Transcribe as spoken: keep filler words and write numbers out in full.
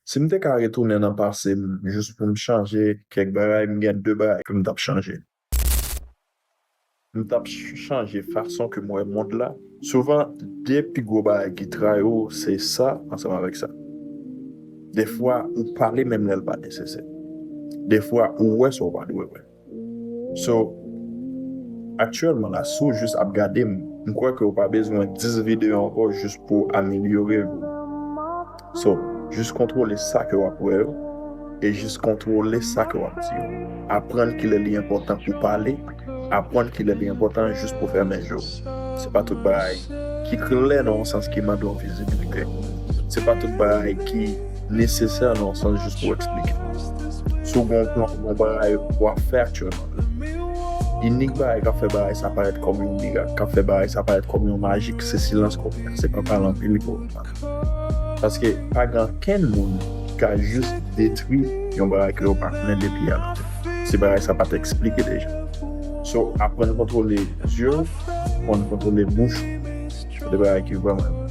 Si m te ka retounen nan pase m jis pou m chanje kèk bagay, m gen de bagay ke m t ap chanje. M t ap ch- chanje fason ke m wè mond la. Souvan, de pi gwo bagay ki trayi w, se sa ansanm avèk sa. Defwa, ou pale menm lè l pa nesesè. Defwa, ou wè sa w pa dwe wè. So, aktyèlman la, si w jis ap gade m, m kwè ke w pa bezwen dis videyo ankò jis pou amelyore w. So, jis kontwole sa ke w ap wè yo, e jis kontwole sa ke w ap di yo. Aprann kilè li enpòtan pou pale, aprann kilè li enpòtan jis pou fèmen je w. Se pa tout bagay ki klè nan yon sans ki mande yon vizibilite. Se pa tout bagay ki nesesè nan yon sans jis pou eksplike. Si w gen yon plan, gen yon bagay w ap fè aktyèlman, inik bagay k ap fè bagay sa parèt kòm yon mirak, k ap fè bagay sa parèt kòm yon majik, se silans ke w fè, se pa pale anpil ke w pale. Paske pa gen okenn moun ki ka jis detwi yon bagay ke yo pa konnen depi alante. Si bagay sa pa t eksplike deja. So, aprann kontwole zye w, aprann kontwole bouch ou. Se de bagay ki vrèman